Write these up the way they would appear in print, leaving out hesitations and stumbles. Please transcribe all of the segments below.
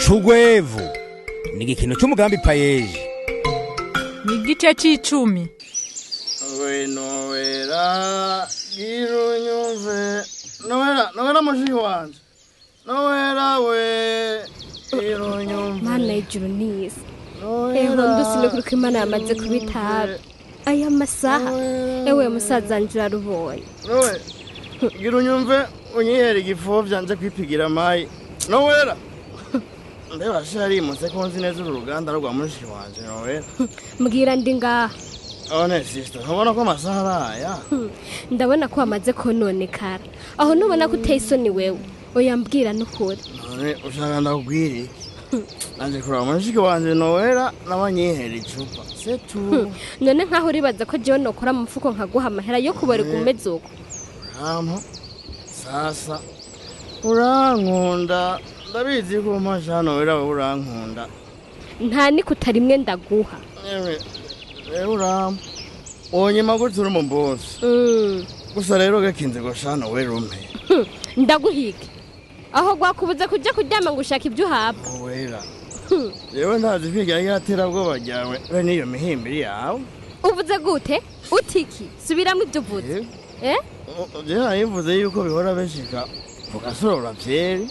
Cugwevu ni igikino cy'umugambi payeje. Ni igice c'icumi. We Nowera, gira unyumve. Nowera, Nowera mushiki wanje. Nowera we, gira unyumve. Mana y'ijuru n'isi. Nowera, Eho ndusine kuri ko Imana yamaze kubitaba aya masaha. Ewe musaza wanje, urarubonye. Nowe, gira unyumve unyihere igipfovya nje kwipigira amayi. Nowera. Mbeba sharimutse ko nzi neza uru ruganda rwa mushiki wanje Nowera. Mbwira, ndi ngaha. One sister, ntubona ko amasaha araya? Ndabona ko wamaze kononekara. Aho ntubona ko uteye isoni wewe? Oya, mbwira n'ukuri. None ushaka ndakubwira iki? Nanje kuraba mushiki wanje Nowera nawe anyihera icupa. Setu. None nkaho uribaza ko jewe nokora mu mufuko nkaguha amahera yo kuboreka umeze uko? Urampa sasa, urankunda, ndabizi ko umpasha Nowera, wowe urankunda. Nta nikuta rimwe ndaguha. Ewe ewe, urampa wonyuma gutya uri mu mbosi. Gusa rero gakinze gosha Nowera umpe. Ndaguhige aho gwakubuza kuja kuryama ngo ushaka ibyo uhabwa. Nowera, yewe ndazi kwigira iterabwoba ryawe be n'iyo mihimbiri yawe. Uvuze gute? Utiki? Subiramo ibyo uvuze, eh? Jewe narivuze yuko bihora bishika ugasorora vyeri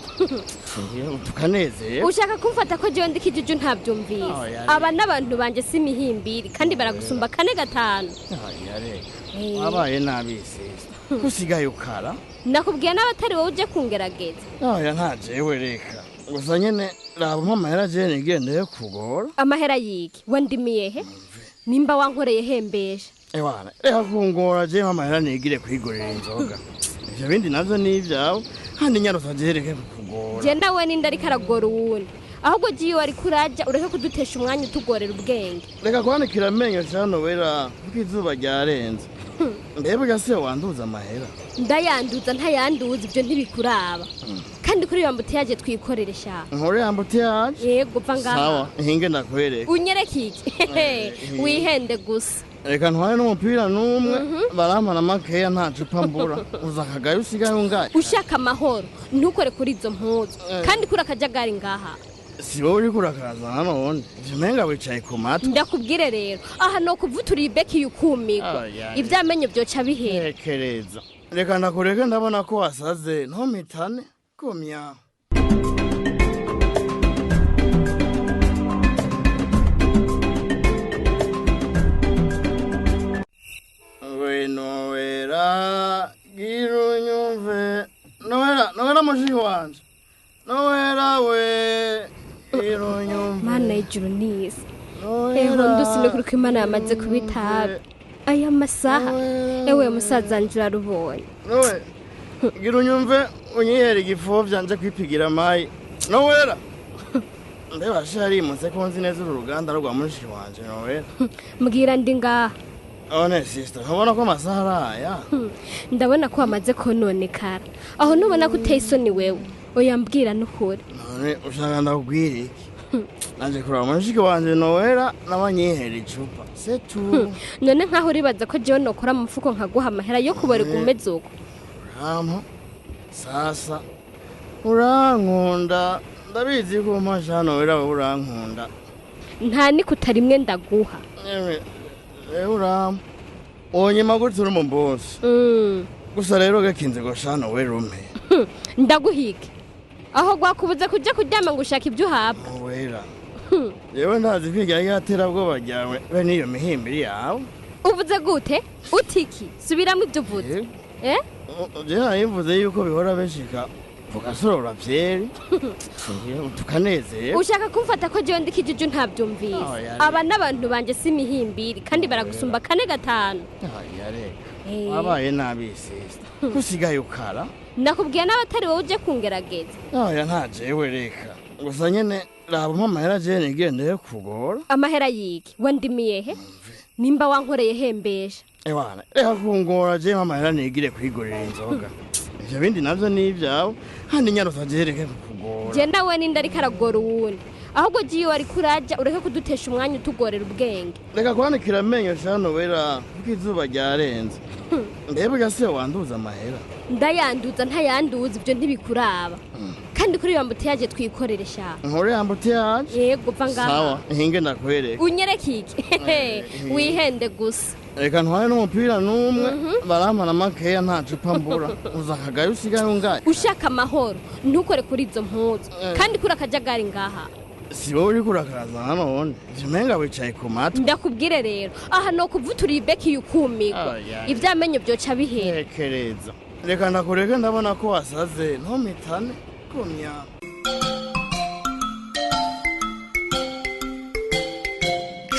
tukanezerwa. Ushaka kumfata ko jewe ndikijiju? Ntabyumvise. Oya. Aba n'abantu banje si imihimbiri, kandi baragusumba kane gatanu. Oya, reka, wabaye nabi sisi, usigaye ukara. Nakubwiye n'abatari wowe uje kungerageza. Oya, nta jewe, reka gusa nyene raba umpa amahera jewe nigendeye kugora. Amahera yiki? Wandimiye he? Nimba wankoreye hembesha. Ewana, reka kungora, jewe mpa amahera nigire kwigurira inzoga, ivyo bindi navyo ni ivyawe, kandi nyarusa jewe reke kukugora. Genda we, ninde ariko aragora uwundi? Ahubwo giye iyo wariko uraja ureke kudutesha umwanya utugorera ubwenge. Reka kwanikira amenyo cano wera, kuko izuba ryarenze. Mbega se wanduza amahera? Ndayanduza ntayanduza, ibyo ntibikuraba. Kandi kuri iyo embouteillage twikorere sha. Nkore embouteillage? Yego, va ngaha. Sawa, hinge ndakwereka. Unyereke iki? Wihende gusa. Reka ntware n'umupira n'umwe, barampana makeya, nta cupa mbura, uza akagayo usigaye ungaye. Ushaka amahoro ntukore kuri izo mpuzu, kandi kuri akajagari ngaha. Si wowe uriko urakazana none ivyo? Umenga wicaye ku matwi. Ndakubwire rero, aha no kuvutura ibeki yukumigwa. Oya. Ivyamenyo vyoca bihera. Tekereza, reka ndakureke, ndabona ko wasaze, ntumitane kumya. We Nowera, gira unyumve. Nowera, Nowera mushiki wanje. Nowera we, gira unyumve. Mana y'ijuru n'isi. Nowera, Eho ndusine kuri ko Imana yamaze kubitaba aya masaha. Ewe musaza wanje, urarubonye. Nowe, gira unyumve unyihere igipfovya nje kwipigira amayi. Nowera. Mbeba sharimutse ko nzi neza uru ruganda rwa mushiki wanje Nowera. Mbwira, ndi ngaha. One sister, ntubona ko amasaha araya? Ndabona ko wamaze kononekara. Aho ntubona ko uteye isoni wewe? Oya, mbwira n'ukuri. None ushaka ndakubwira iki? Nanje kuraba mushiki wanje Nowera nawe anyihera icupa. Setu. None nkaho uribaza ko jewe nokora mu mufuko nkaguha amahera yo kuboreka umeze uko? Urampa sasa, urankunda, ndabizi ko umpasha Nowera, wowe urankunda. Nta nikuta rimwe ndaguha. Ewe ewe, urampa wonyuma gutya uri mu mbosi. Gusa rero gakinze gosha Nowera umpe. Ndaguhige aho gwakubuza kuja kuryama ngo ushaka ibyo uhabwa. Nowera, yewe ndazi kwigira iterabwoba ryawe be n'iyo mihimbiri yawe. Uvuze gute? Utiki? Subiramo ibyo uvuze, eh? Jewe narivuze yuko bihora bishika ugasorora vyeri tukanezerwa. Ushaka kumfata ko jewe ndikijiju? Ntabyumvise. Oya. Aba n'abantu banje si imihimbiri, kandi baragusumba kane gatanu. Oya, reka, wabaye nabi sister, usigaye ukara. Nakubwiye n'abatari wowe uje kungerageza. Oya, nta jewe, reka gusa nyene raba umpa amahera jewe nigendeye kugora. Amahera yiki? Wandimiye he? Nimba wankoreye hembesha. Ewana, reka kungora, jewe mpa amahera nigire kwigurira inzoga, ivyo bindi navyo ni ivyawe, kandi nyarusa jewe reke kukugora. Genda we, ninde ariko aragora uwundi? Ahubwo giye iyo wariko uraja ureke kudutesha umwanya utugorera ubwenge. Reka kwanikira amenyo cano wera, kuko izuba ryarenze. Mbega se wanduza amahera? Ndayanduza ntayanduza, ibyo ntibikuraba. Kandi kuri iyo embouteillage twikorere sha. Nkore embouteillage? Yego, va ngaha. Sawa, hinge ndakwereka. Unyereke iki? Wihende gusa. Reka ntware n'umupira n'umwe, barampana makeya, nta cupa mbura. Uza akagayo usigaye ungaye. Ushaka amahoro, ntukore kuri izo mpuzu. Kandi kuri akajagari ngaha. Si wowe uriko urakaza hano none? Umenga wicaye ku matwi. Ndakubwire rero, aha no kuvuturiye ibeki yukumigwa. Ay, ay. Ivyamenyo byoca bihera. Tekereza, reka ndakureke, ndabona ko wasaze, ntumitane kumya.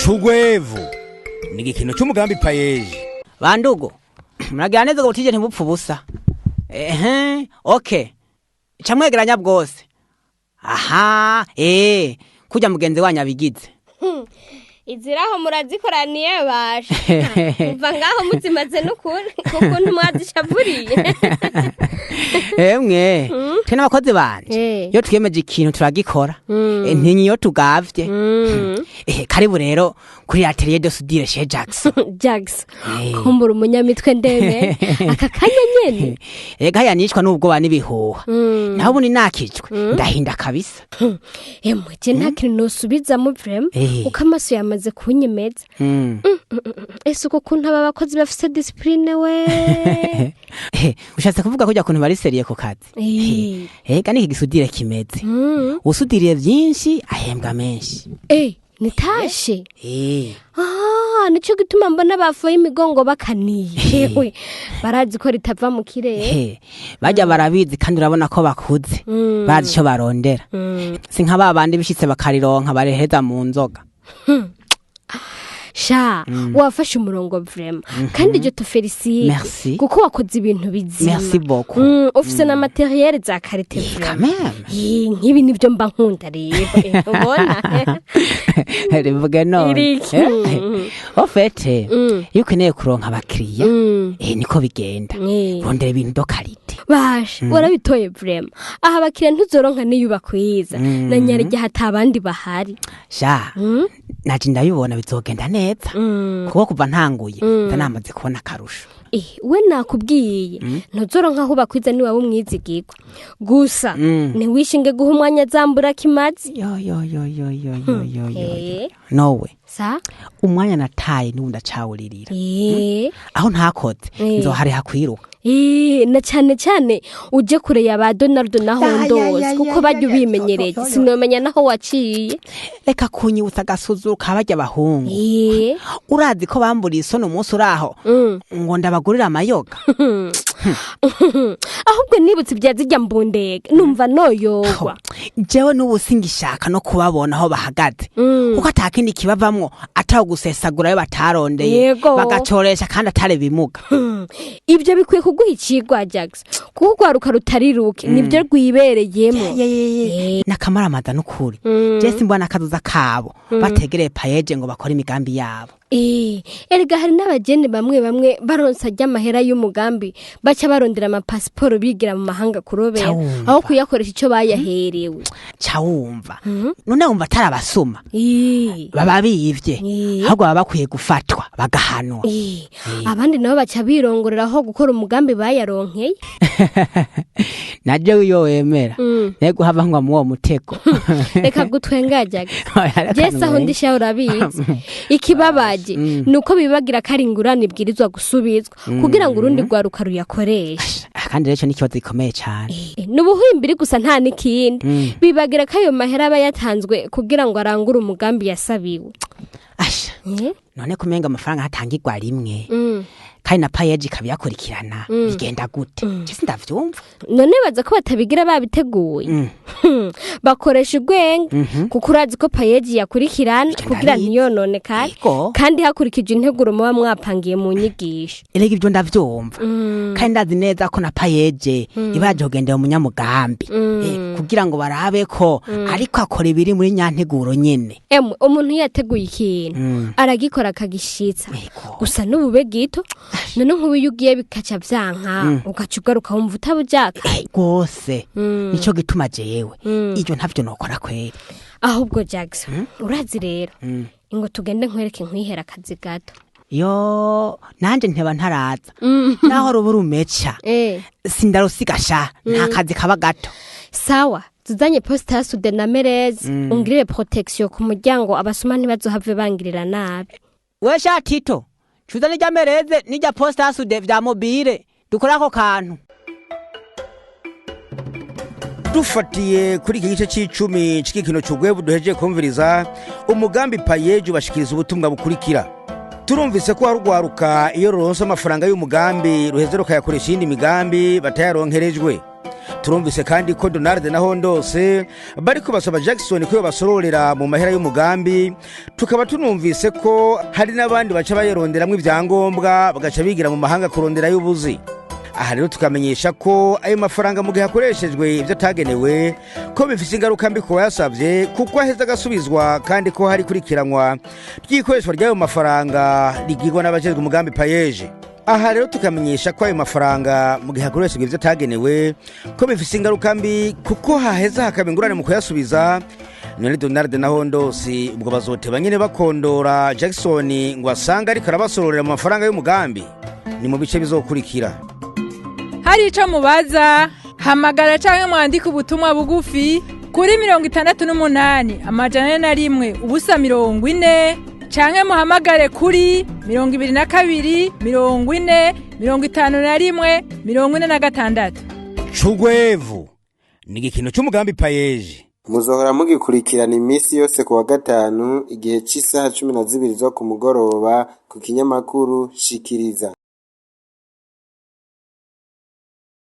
Cugwevu ni igikino cy'umugambi PAEEJ. Bandugu, muragira neza ngo butije ntibupfe ubusa. Ehe, okay, ca mwegeranya bwose. Aha, kurya mugenzi wanyu abigize. Iziraho murazikoraniye basha. Umva ngaho muzimaze n'ukuri kuko ntimwazishavuriye. Emwe, twe n'abakozi banje iyo twiyemeje ikintu turagikora. Ntinyi iyo tugavye. Karibu rero kuri atelier de soudure chez Jackson. Jackson, kumbura umunyamitwe ndeme aka kanya nyene. Ega yanishwa n'ubwoba n'ibihuha, naho ubu ninakijwe ndahinda kabisa. Emwe, je nta kintu nosubizamo vraiment, uko amaso yamaze kunyemeza. Ese uko kuntu aba bakozi bafise discipline we! Ushatse kuvuga ko kuntu bari sérieux ku kazi? Ega niki gisudire kimeze, usudiriye vyinshi ahembwa menshi. Nitashe. Ah, nico gituma mbona bafoye imigongo bakaniye. Yewe, barazi ko ritava mu kirere. Bajya barabizi, kandi urabona ko bakuze, bazi ico barondera, si nka ba bandi bishitse bakarironka bareheza mu nzoga. Sha, wafashe umurongo vraiment, kandi je te félicite. Merci. Kuko wakoze ibintu bizima. Merci beaucoup. Ufise na matériel za qualité Quand vraiment. même. Nk'ibi nivyo mba nkunda rero. Ubona. Rivuge none. Iriki. Au fait, iyo ukeneye kuronka abakiriya, niko bigenda, rondera ibintu de qualité. Basha, warabitoye vraiment. Aha abakiriya ntuzoronka niyo ubakwiza na nyarya hatabandi bahari. Sha, naje ndabibona bizogenda neza, kuko kuva ntanguye ndanamaze kubona akarusho. We nakubwiye, ntuzoronka aho ubakwiza niwaba umwizigirwa gusa. Ntiwishinge guha umwanya zambura kimazi. Yo yo yo yo yo yo yo yo! Nowe, sa umwanya nataye n'ubu ndacawuririra. Aho ntakoze nzohariha kwiruka. Na cyane cyane uje kure ya ba Donaldo na Hondos, kuko bajya ubimenyereye, sinomenya naho waciye. Reka kunyibutsa agasuzuru kabajya abahungu. Urazi ko bamburiye isoni umunsi uraho ngo ndabagurire amayoga. Ahubwo nibutse ibya zijya mbundega, numva noyogwa. Jewe n'ubu singishaka no kubabona aho bahagaze, kuko atakindi kibavamwo ataho gusesagura ayo batarondeye, bagacoresha kandi atari bimuga. Ibyo bikwiye kuguha ikigwa, Jackson, kuko urwaruka rutari ruke nibyo rwibereyemo. N'akamaramaza n'ukuri. Je simbona akazoza kabo bategereye PAEEJ ngo bakore imigambi yabo. Erega hari n'abageni bamwe bamwe baronsa ry'amahera y'umugambi baca barondera amapasiporo bigira mu mahanga kurobera, Cawumva. aho kuyakoresha icyo bayaherewe. Ca wumva none, wumva atari abasuma, baba biyivye. Ahubwo baba bakwiye gufatwa bagahanwa. Abandi nabo baca birongoreraho gukora umugambi bayaronkeye. Naje iyo wemera nego guhava ngwa mu uwo mutego. Reka gutwenga, Jackson. Oya, reka Jese aho nwenga. ndisha urabizi, ikibabaje ni uko bibagira ko ari ingurane ibwirizwa gusubizwa kugira ngo urundi rwaruka ruyakoreshe. Ah, kandi rero ico ni ikibazo gikomeye cane. Ni ubuhimbiri gusa, nta n'ikindi. Bibagira ko ayo mahera aba yatanzwe kugira ngo arangure umugambi yasabiwe. Asha, none kumenga amafaranga hatangirwa rimwe, kandi na PAEEJ ikabiyakurikirana, bigenda gute? Je sindavyumva. None baza ko batabigira babiteguye. Bakoresha urwenge, kuko urazi ko PAEEJ yakurikirana Ivyo kugira ndabizi. ntiyononekare, kandi hakurikije integuro muba mwapangiye mu nyigisho. Erega ibyo ndavyumva, kandi ndazi neza ko na PAEEJ iba yaje kugendera umunyamugambi, kugira ngo barabe ko ariko akora ibiri muri nyanteguro nyene. Emwe, umuntu iyo yateguye ikintu aragikora akagishitsa. Gusa n'ubube gito. None nk'ubu iyo ugiye bikaca vyanka, ugaca ugaruka wumva utabujakaye. Rwose, nico gituma jewe ibyo ntavyo nokora kweri. Ahubwo Jackson, urazi rero, ingo tugende nkwereke nkwihera akazi gato. Yo, nanje nteba ntaraza. Naho ruba rumeca. Sindarusiga sha, nta kazi kaba gato. Sawa, tuzanye poste ya sude na merezi, ungirire protection ku muryango, abasuma ntibazohave bangirira nabi. We sha Tito, cuza n'irya mereze n'irya poste asude vya mobile, dukore ako kantu. Dufatiye kuri iki gice c'icumi c'igikino c'ugwebu duhejeje kumviriza, umugambi PAEEJ ubashikiriza ubutumwa bukurikira. Turumvise ko hari urwaruka iyo ruronse amafaranga y'umugambi ruheze rukayakoresha iyindi migambi batayaronkerejwe. Turumvise kandi ko Donald na Hondose bariko basaba Jackson ko yobasororera mu mahera y'umugambi. Tukaba tunumvise ko hari n'abandi baca bayironderamwo ibyangombwa, bagaca bigira mu mahanga kurondera y'ubuzi. Aha rero tukamenyesha ko ayo mafaranga mu gihe akoreshejwe ibyo atagenewe ko bifise ingaruka mbi ku wayasabye, kuko aheza agasubizwa, kandi ko hari ikurikiranwa ry'ikoreshwa ry'ayo mafaranga rigirwa n'abajejwe umugambi PAEEJ. Aha rero tukamenyesha ko ayo mafaranga mu gihe akoreshejwe ibyo atagenewe ko bifise ingaruka mbi, kuko haheza hakaba ingurane mu kuyasubiza. None Donald na Hondosi ubwo bazoteba nyene bakondora Jackson ngo asange ariko arabasororera mu mafaranga y'umugambi? Ni mu bice bizokurikira. Hari ico mubaza, hamagara canke mwandike ubutumwa bugufi kuri 68 401 0 40, canke muhamagare kuri 22 40 51 46. Cugwevu ni igikino c'umugambi PAEEJ. Muzohora mugikurikirana iminsi yose ku wa gatanu igihe c'isaha 12 zo ku mugoroba ku kinyamakuru Shikiriza.